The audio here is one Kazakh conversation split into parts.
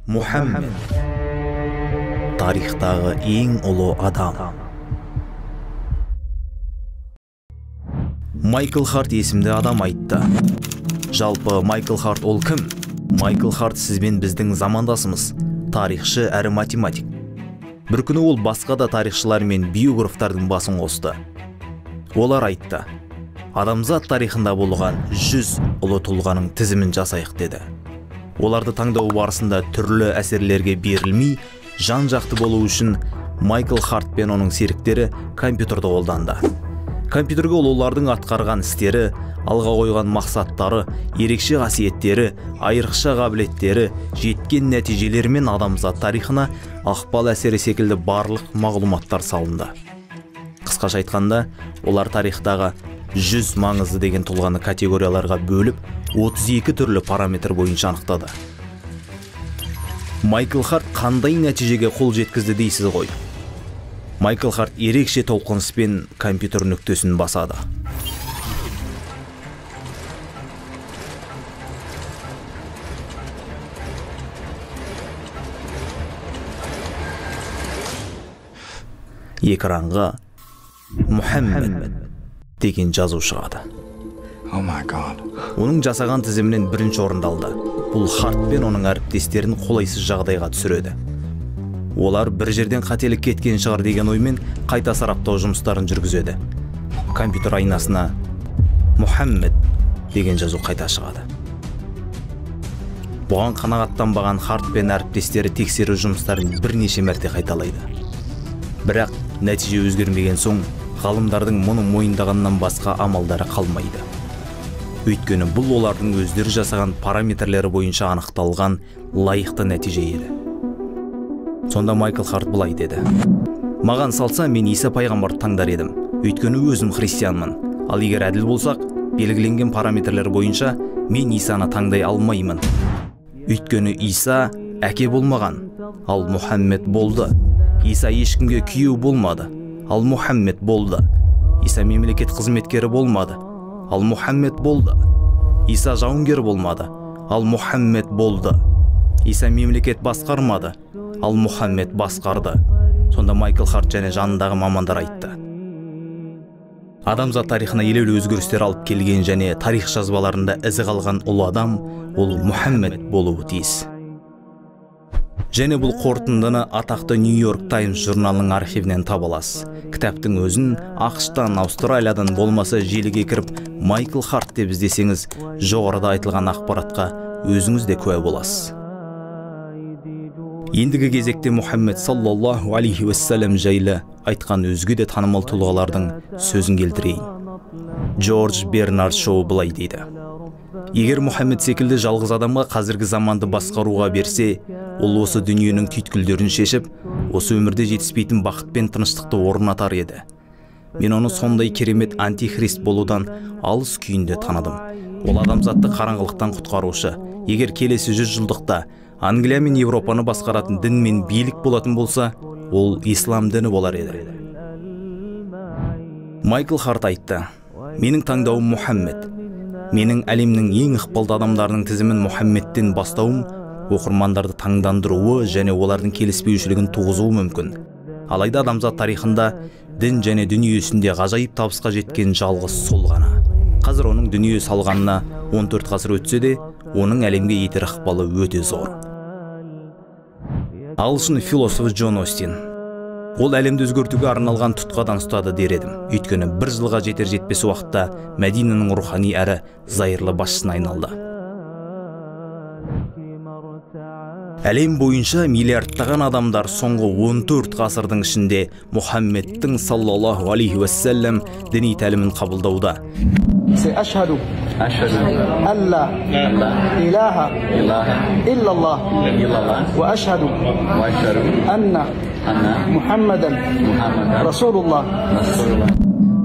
Мұхаммед тарихтағы ең ұлы адам. Майкл Харт есімді адам айтты. Жалпы Майкл Харт ол кім? Майкл Харт сізбен біздің замандасымыз, тарихшы әрі математик. Бір күні ол басқа да тарихшылар мен биографтардың басын қосты. Олар айтты: адамзат тарихында болған 100 ұлы тұлғаның тізімін жасайық деді. Оларды таңдау барысында түрлі әсерлерге берілмей, жан-жақты болу үшін Майкл Харт пен оның серіктері компьютерді қолданды. Компьютерге ол олардың атқарған істері, алға қойған мақсаттары, ерекше қасиеттері, айрықша қабілеттері, жеткен нәтижелері мен адамзат тарихына ықпал әсері секілді барлық мағлұматтар салынды. Қысқаша айтқанда, олар тарихтағы 100 маңызды деген тұлғаны категорияларға бөліп, 32 түрлі параметр бойынша анықтады. Майкл Харт қандай нәтижеге қол жеткізді дейсіз ғой? Майкл Харт ерекше толқыныспен компьютер нүктесін басады. Экранға Мұхаммед деген жазу шығады. Oh my God. Оның жасаған тізімінен бірінші орынды алды. Бұл Харт пен оның әріптестерін қолайсыз жағдайға түсіреді. Олар бір жерден қателік кеткен шығар деген оймен қайта сараптау жұмыстарын жүргізеді. Компьютер айнасына Мұхаммед деген жазу қайта шығады. Бұған қанағаттанбаған Харт пен әріптестері тексеру жұмыстарын бірнеше мәрте қайталайды. Бірақ нәтиже өзгермеген соң ғалымдардың мұны мойындағаннан басқа амалдары қалмайды. Өйткені бұл олардың өздері жасаған параметрлері бойынша анықталған лайықты нәтиже еді. Сонда Майкл Харт былай деді: маған салса, мен Иса пайғамбарды таңдар едім. Өйткені өзім христианмын. Ал егер әділ болсақ, белгіленген параметрлер бойынша мен Исаны таңдай алмаймын. Өйткені Иса әке болмаған, ал Мұхаммед болды. Иса ешкімге күйеу болмады, ал Мұхаммед болды. Иса мемлекет қызметкері болмады, ал Мұхаммед болды. Иса жауынгер болмады, ал Мұхаммед болды. Иса мемлекет басқармады, ал Мұхаммед басқарды. Сонда Майкл Харт және жанындағы мамандар айтты: адамзат тарихына елеулі өзгерістер алып келген және тарих жазбаларында ізі қалған ұлы адам ол Мұхаммед болуы тиіс. Және бұл қорытындыны атақты Нью-Йорк Таймс журналының архивінен таба аласыз. Кітаптың өзін АҚШ-тан, Аустралиядан болмаса желіге кіріп Майкл Харт деп іздесеңіз, жоғарыда айтылған ақпаратқа өзіңіз де куә боласыз. Ендігі кезекте Мұхаммед саллаллаху алейхи уассалам жайлы айтқан өзге де танымал тұлғалардың сөзін келтірейін. Джордж Бернард Шоу былай дейді: егер Мұхаммед секілді жалғыз адамға қазіргі заманды басқаруға берсе, ол осы дүниенің түйткілдерін шешіп, осы өмірде жетіспейтін бақыт пен тыныштықты орнатар еді. Мен оны сондай керемет антихрист болудан алыс күйінде таныдым. Ол адамзатты қараңғылықтан құтқарушы. Егер келесі 100 жылдықта Англия мен Европаны басқаратын дін мен билік болатын болса, ол ислам діні болар еді. Майкл Харт айтты: менің таңдауым Мұхаммед. Менің әлемнің ең ықпалды адамдарының тізімін Мұхаммедтен бастауым оқырмандарды таңдандыруы және олардың келіспеушілігін туғызуы мүмкін. Алайда адамзат тарихында дін және дүниесінде ғажайып табысқа жеткен жалғыз сол ғана. Қазір оның дүние салғанына 14 ғасыр өтсе де, оның әлемге етер ықпалы өте зор. Ағылшын философы Джон Остин: ол әлемді өзгертуге арналған тұтқадан ұстады дер едім. Өйткені бір жылға жетер жетпес уақытта Мәдинаның рухани әрі зайырлы басшысына айналды. Әлем бойынша миллиардтаған адамдар соңғы 14 ғасырдың ішінде Мұхаммедтің саллаллаху алейхи уассалам діни тәлімін қабылдауда. أشهد أن لا إله إلا الله وأشهد أن محمدا رسول الله.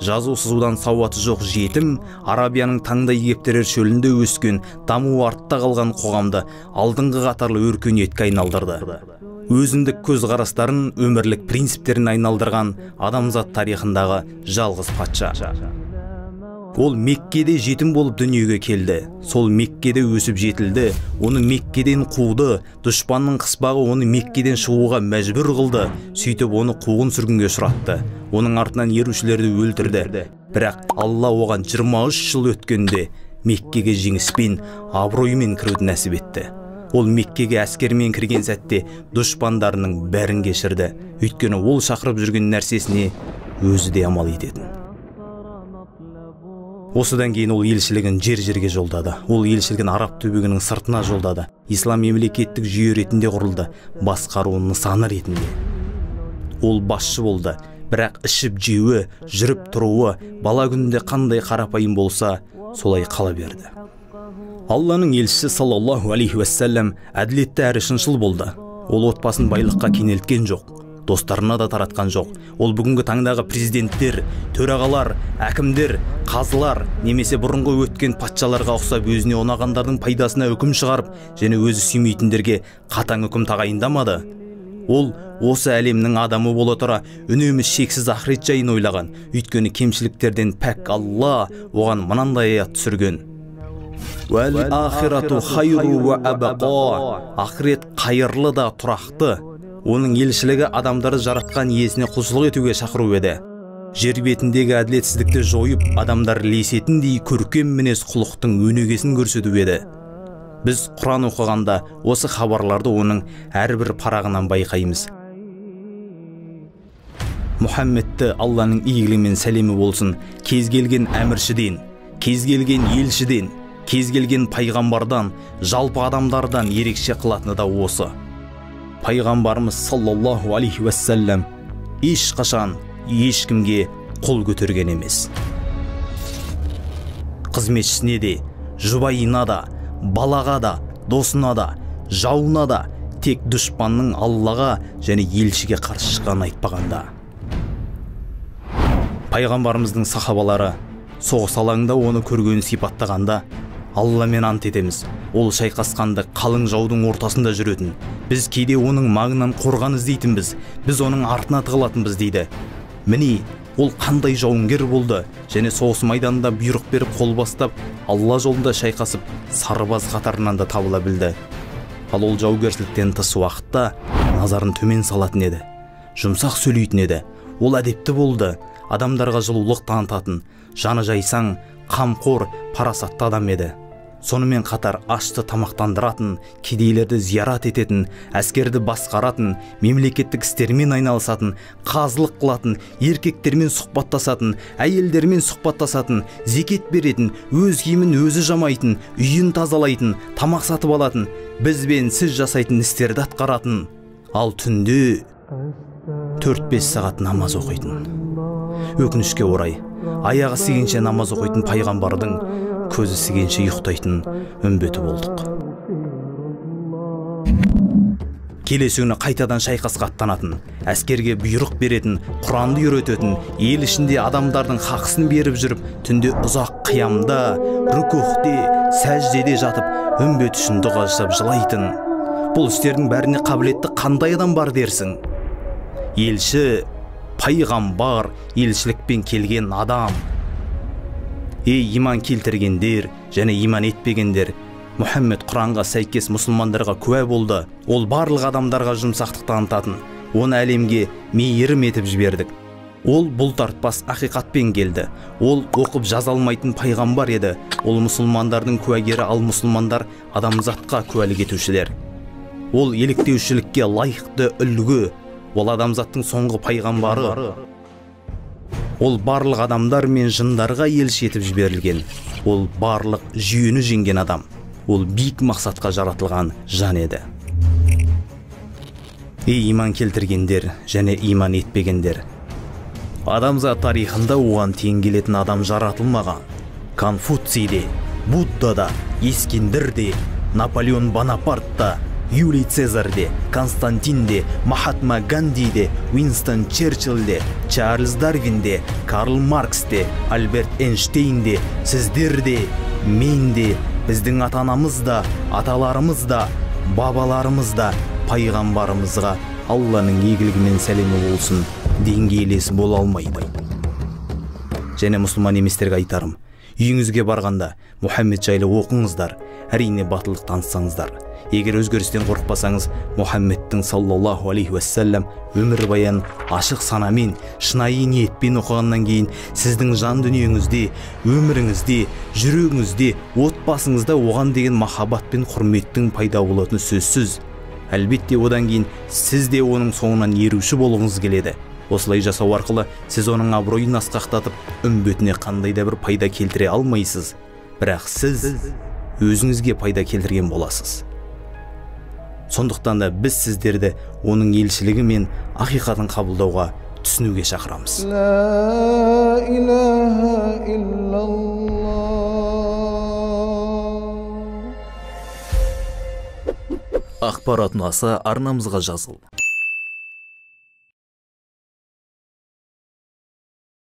Жазу сызудан сауаты жоқ жетім, Арабияның таңдай кептерер шөлінде өскен, дамуы артта қалған қоғамды алдыңғы қатарлы өркениетке айналдырды. Өзіндік көзқарастарын өмірлік принциптерін айналдырған адамзат тарихындағы жалғыз патша. Ол Меккеде жетім болып дүниеге келді. Сол Меккеде өсіп жетілді, оны Меккеден қуды, дұшпанның қыспағы оны Меккеден шығуға мәжбүр қылды, сөйтіп оны қуғын сүргінге ұшыратты. Оның артынан ерушілерді өлтірді. Бірақ Алла оған 23 жыл өткенде Меккеге жеңіспен, абыроймен кіруді нәсіп етті. Ол Меккеге әскермен кірген сәтте дұшпандарының бәрін кешірді. Өйткені ол шақырып жүрген нәрсесіне өзі де амал ететін. Осыдан кейін ол елшілігін жер-жерге жолдады. Ол елшілігін араб түбегінің сыртына жолдады. Ислам мемлекеттік жүйе ретінде құрылды, басқару нысаны ретінде. Ол басшы болды, бірақ ішіп жеуі, жүріп тұруы, бала күнінде қандай қарапайым болса, солай қала берді. Алланың елшісі саллаллаху алейхи уассалам әділетті әрі шыншыл болды. Ол отбасын байлыққа кенелткен жоқ, достарына да таратқан жоқ. Ол бүгінгі таңдағы президенттер, төрағалар, әкімдер, қазылар немесе бұрынғы өткен патшаларға ұқсап өзіне ұнағандардың пайдасына үкім шығарып, және өзі сүймейтіндерге қатаң үкім тағайындамады. Ол осы әлемнің адамы бола тұра үнемі шексіз ақырет жайын ойлаған. Өйткені кемшіліктерден пәк Алла оған мынандай аят түсірген: Уәл ахирату хайру уа абқа. Ақырет қайырлы да тұрақты. Оның елшілігі адамдарды жаратқан иесіне құлшылық етуге шақыру еді. Жер бетіндегі әділетсіздікті жойып, адамдар ілесетіндей көркем мінез құлықтың өнегесін көрсету еді. Біз Құран оқығанда осы хабарларды оның әрбір парағынан байқаймыз. Мұхаммедті Алланың игілігі мен сәлемі болсын, кез келген әміршіден, кез келген елшіден, кез келген пайғамбардан, жалпы адамдардан ерекше қылатыны да осы. Пайғамбарымыз саллаллаху алейхи уассалам ешқашан ешкімге қол көтерген емес. Қызметшісіне де, жұбайына да, балаға да, досына да, жауына да, тек дұшпанның Аллаға және елшіге қарсы шыққанын айтпағанда. Пайғамбарымыздың сахабалары соғыс алаңында оны көргенін сипаттағанда, Алламен ант етеміз, ол шайқасқанды қалың жаудың ортасында жүретін. Біз кейде оның маңынан қорған іздейтінбіз, біз оның артына тығылатынбыз дейді. Міне, ол қандай жауынгер болды және соғыс майданында бұйрық беріп қол бастап, Алла жолында шайқасып, сарбаз қатарынан да табыла білді. Ал ол жаугершіліктен тыс уақытта назарын төмен салатын еді, жұмсақ сөйлейтін еді. Ол әдепті болды, адамдарға жылулық танытатын, жаны жайсаң, қамқор, парасатты адам еді. Сонымен қатар ашты тамақтандыратын, кедейлерді зиярат ететін, әскерді басқаратын, мемлекеттік істермен айналысатын, қазылық қылатын, еркектермен сұхбаттасатын, әйелдермен сұхбаттасатын, зекет беретін, өз киімін өзі жамайтын, үйін тазалайтын, тамақ сатып алатын, бізбен сіз жасайтын істерді атқаратын. Ал түнде 4-5 сағат намаз оқитын. Өкінішке орай, аяғы сігенше намаз оқитын пайғамбардың көзі сігенше ұйықтайтын үмбеті болдық. Келесі күні қайтадан шайқасқа аттанатын, әскерге бұйрық беретін, Құранды үйрететін, ел ішінде адамдардың хақысын беріп жүріп, түнде ұзақ қиямда, рукухте, сәждеде жатып, үмбет үшін дұға жасап жылайтын. Бұл істердің бәріне қабілетті қандай адам бар дерсің? Елші, пайғамбар, елшілікпен келген адам. Ей, иман келтіргендер және иман етпегендер, Мұхаммед Құранға сәйкес мұсылмандарға куә болды. Ол барлық адамдарға жұмсақтық танытатын, оны әлемге мейірім етіп жібердік. Ол бұлтартпас ақиқатпен келді. Ол оқып жаза алмайтын пайғамбар еді. Ол мұсылмандардың куәгері, ал мұсылмандар адамзатқа куәлік етушілер. Ол еліктеушілікке лайықты үлгі. Ол адамзаттың соңғы пайғамбары. Ол барлық адамдар мен жындарға елші етіп жіберілген. Ол барлық жүйені жеңген адам. Ол биік мақсатқа жаратылған жан еді. Ей, иман келтіргендер және иман етпегендер, адамзат тарихында оған тең келетін адам жаратылмаған. Конфуций де, Будда да, Ескендір де, Наполеон Бонапарт та, Юлий Цезарь де, Константин де, Махатма Ганди де, Уинстон Черчилль де, Чарльз Дарвин де, Карл Маркс де, Альберт Эйнштейн де, сіздер де, мен де, біздің ата-анамыз да, аталарымыз да, бабаларымыз да пайғамбарымызға Алланың игілігі мен сәлемі болсын, деңгейлес бола алмайды. Және мұсылман еместерге айтарым, үйіңізге барғанда Мұхаммед жайлы оқыңыздар, әрине батылдық танытсаңыздар. Егер өзгерістен қорықпасаңыз, Мұхаммедтің саллаллаху алейхи уассалам өмірбаян ашық санамен, шынайы ниетпен оқығаннан кейін сіздің жан дүниеңізде, өміріңізде, жүрегіңізде, отбасыңызда оған деген махаббат пен құрметтің пайда болатыны сөзсіз. Әлбетте, одан кейін сіз де оның соңынан еруші болғыңыз келеді. Осылай жасау арқылы сіз оның абыройын асқақтатып, үмбетіне қандай да бір пайда келтіре алмайсыз. Бірақ сіз өзіңізге пайда келтірген боласыз. Сондықтан да біз сіздерді оның елшілігі мен ақиқатын қабылдауға, түсінуге шақырамыз. Ла илаха иллаллах. Ақпарат ұнаса, арнамызға жазыл.